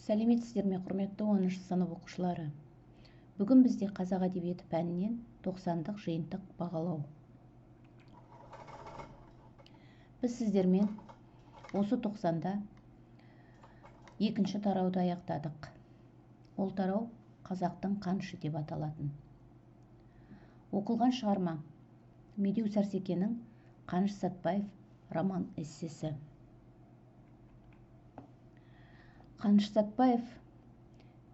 Сәлеметсіздер ме, құрметті 10-шы сынып оқушылары. Бүгін бізде қазақ әдебиеті пәнінен 90-дық жиынтық бағалау. Біз сіздермен осы 90-да екінші тарауды аяқтадық. Ол тарау қазақтың қанышы деп аталатын. Оқылған шығарма Медеу Сәрсекенің Қаныш Сәтбаев роман эссесі. Қаныш Сәтбаев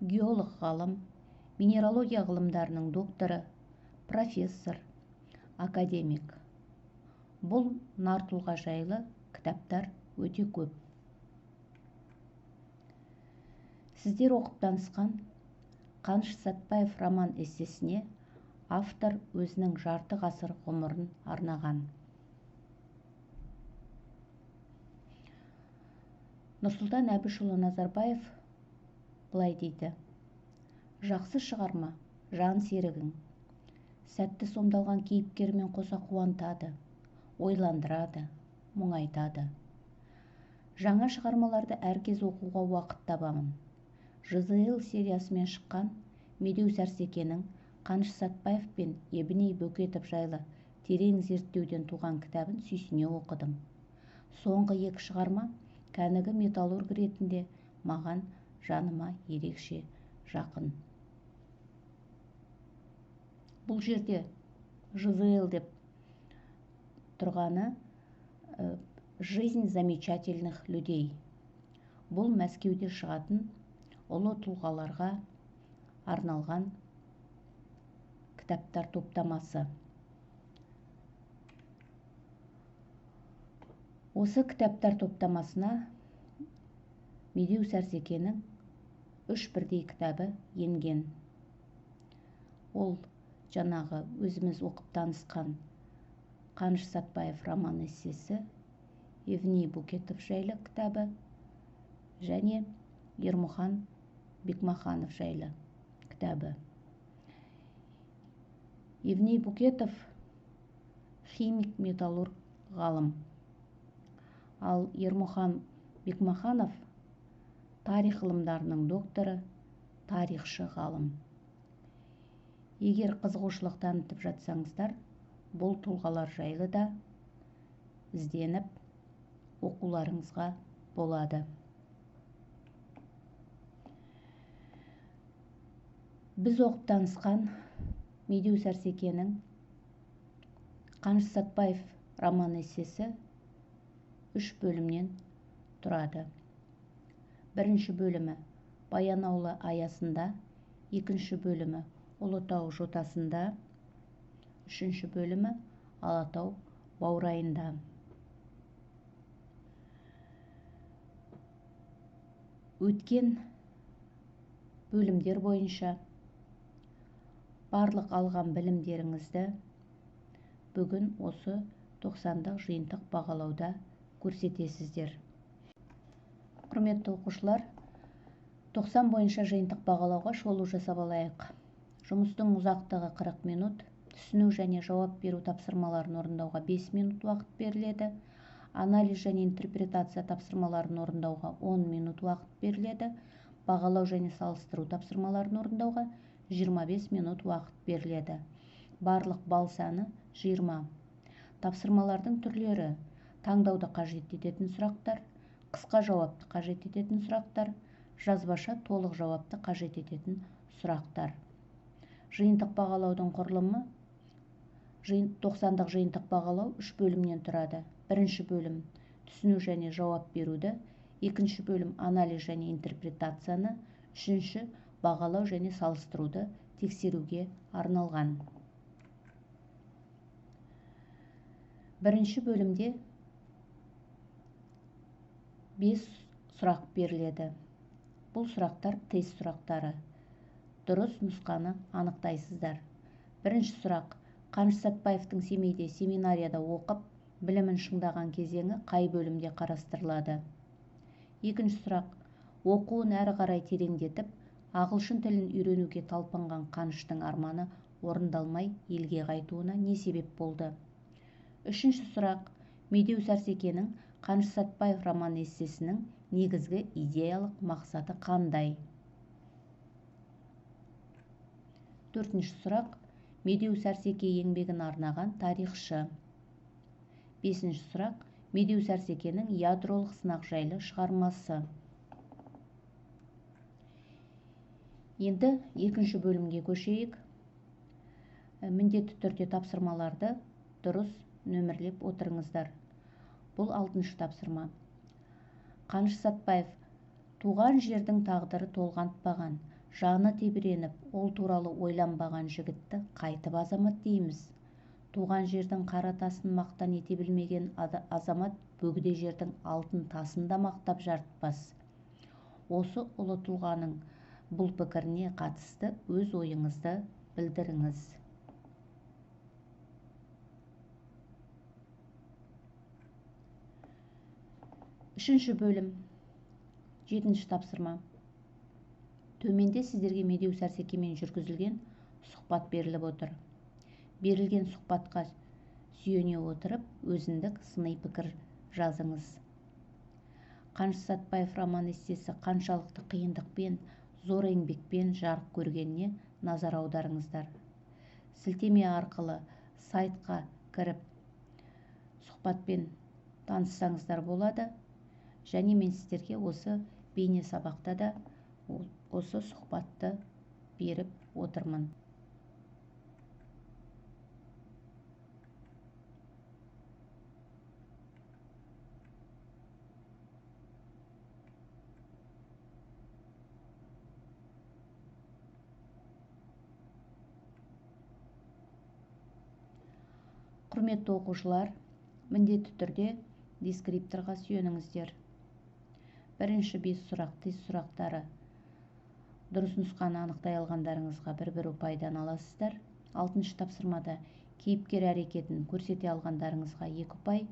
геолог ғалым, минералогия ғылымдарының докторы, профессор, академик. Бұл нар тұлға жайлы кітаптар өте көп. Сіздер оқып танысқан Қаныш Сәтбаев роман эссесіне автор өзінің жарты ғасыр ғұмырын арнаған. Нұрсұлтан Әбішұлы Назарбаев былай дейді: жақсы шығарма жан серігің, сәтті сомдалған кейіпкермен қоса қуантады, ойландырады, мұңайтады. Жаңа шығармаларды әркез оқуға уақыт табамын. ЖЗЛ сериясымен шыққан Медеу Сәрсекенің Қаныш Сәтбаев пен Евней Бөкетов жайлы терең зерттеуден туған кітабын сүйсіне оқыдым. Соңғы екі шығарма кәнігі металлург ретінде маған жаныма ерекше жақын. Бұл жерде ЖЗЛ деп тұрғаны «Жизнь замечательных людей». Бұл Мәскеуде шығатын ұлы тұлғаларға арналған кітаптар топтамасы. Осы кітаптар топтамасына Медеу Сәрсекенің үш бірдей кітабы енген. Ол жаңағы өзіміз оқып танысқан Қаныш Сәтбаев роман эссесі, Евней Бөкетов жайлы кітабы және Ермұхан Бекмаханов жайлы кітабы. Евней Бөкетов химик, металлург ғалым. Ал Ермұхан Бекмаханов тарих ғылымдарының докторы, тарихшы ғалым. Егер қызығушылық танытып жатсаңыздар, бұл тұлғалар жайлы да ізденіп оқуларыңызға болады. Біз оқып танысқан Медеу Сәрсекенің Қаныш Сәтбаев роман эссесі үш бөлімнен тұрады. Бірінші бөлімі Баянауыл аясында, екінші бөлімі Ұлытау жотасында, үшінші бөлімі Алатау баурайында. Өткен бөлімдер бойынша барлық алған білімдеріңізді бүгін осы 90-дық жиынтық бағалауда көрсетесіздер. Құрметті оқушылар, 90 бойынша жиынтық бағалауға шолу жасап алайық. Жұмыстың ұзақтығы 40 минут, түсіну және жауап беру тапсырмаларын орындауға 5 минут уақыт беріледі. Анализ және интерпретация тапсырмаларын орындауға 10 минут уақыт беріледі. Бағалау және салыстыру тапсырмаларын орындауға 25 минут уақыт беріледі. Барлық балл саны 20. Тапсырмалардың түрлері: таңдауды қажет ететін сұрақтар, қысқа жауапты қажет ететін сұрақтар, жазбаша толық жауапты қажет ететін сұрақтар. Жиынтық бағалаудың құрылымы. 90-дық жиынтық бағалау үш бөлімнен тұрады. Бірінші бөлім түсіну және жауап беруді, екінші бөлім анализ және интерпретацияны, үшінші бағалау және салыстыруды тексеруге арналған. Бірінші бөлімде 5 сұрақ беріледі. Бұл сұрақтар тест сұрақтары. Дұрыс нұсқаны анықтайсыздар. Бірінші сұрақ: Қаныш Сәтбаевтың Семейде семинарияда оқып, білімін шыңдаған кезеңі қай бөлімде қарастырылады? Екінші сұрақ: оқуын әрі қарай тереңдетіп, ағылшын тілін үйренуге талпынған Қаныштың арманы орындалмай елге қайтуына не себеп болды? Үшінші сұрақ: Медеу Сәрсекенің Қаныш Сәтбаев роман эссесінің негізгі идеялық мақсаты қандай? Төртінші сұрақ. Медеу Сәрсеке еңбегін арнаған тарихшы. Бесінші сұрақ. Медеу Сәрсекенің ядролық сынақ жайлы шығармасы. Енді екінші бөлімге көшейік. Міндетті түрде тапсырмаларды дұрыс нөмірлеп отырыңыздар. Бұл алтыншы тапсырма. Қаныш Сәтбаев туған жердің тағдыры толғантпаған, жаны тебіреніп, ол туралы ойланбаған жігітті қайтып азамат дейміз. Туған жердің қара тасын мақтан ете білмеген азамат бөгде жердің алтын тасын да мақтап жарытпас. Осы ұлы тұлғаның бұл пікіріне қатысты өз ойыңызды білдіріңіз. Үшінші бөлім, жетінші тапсырма. Төменде сіздерге Медеу Сәрсекемен жүргізілген сұхбат беріліп отыр. Берілген сұхбатқа сүйене отырып, өзіндік сыни пікір жазыңыз. Қаныш Сәтбаев роман-эссесі қаншалықты қиындықпен, зор еңбекпен жарық көргеніне назар аударыңыздар. Сілтеме арқылы сайтқа кіріп, сұхбатпен таныссаңыздар болады. Және мен сіздерге осы бейне сабақта да осы сұхбатты беріп отырмын. Құрметті оқушылар, міндетті түрде дескрипторға сүйеніңіздер. Бірінші 5 сұрақ тест сұрақтары. Дұрыс нұсқаны анықтай алғандарыңызға бір-бір ұпайдан аласыздар. Алтыншы тапсырмада кейіпкер әрекетін көрсете алғандарыңызға 2 ұпай,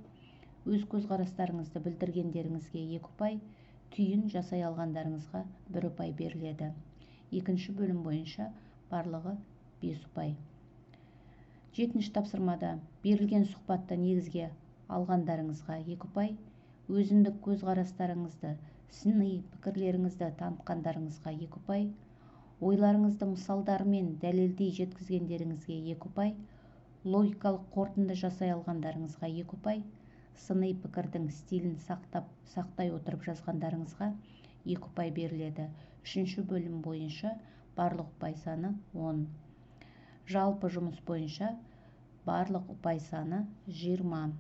өз көзқарастарыңызды білдіргендеріңізге 2 ұпай, түйін жасай алғандарыңызға 1 ұпай беріледі. Екінші бөлім бойынша барлығы 5 ұпай. Жетінші тапсырмада берілген сұхбатты негізге алғандарыңызға 2 ұпай, өзіндік көзқарастарыңызды, сыни пікірлеріңізді танытқандарыңызға 2 ұпай, ойларыңызды мысалдармен дәлелдей жеткізгендеріңізге 2 ұпай, логикалық қорытынды жасай алғандарыңызға 2 ұпай, сыни пікірдің стилін сақтай отырып жазғандарыңызға 2 ұпай беріледі. Үшінші бөлім бойынша барлық ұпай саны 10. Жалпы жұмыс бойынша барлық ұпай саны 20.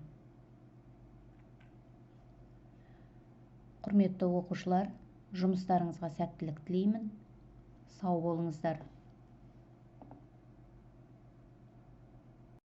Құрметті оқушылар, жұмыстарыңызға сәттілік тілеймін. Сау болыңыздар.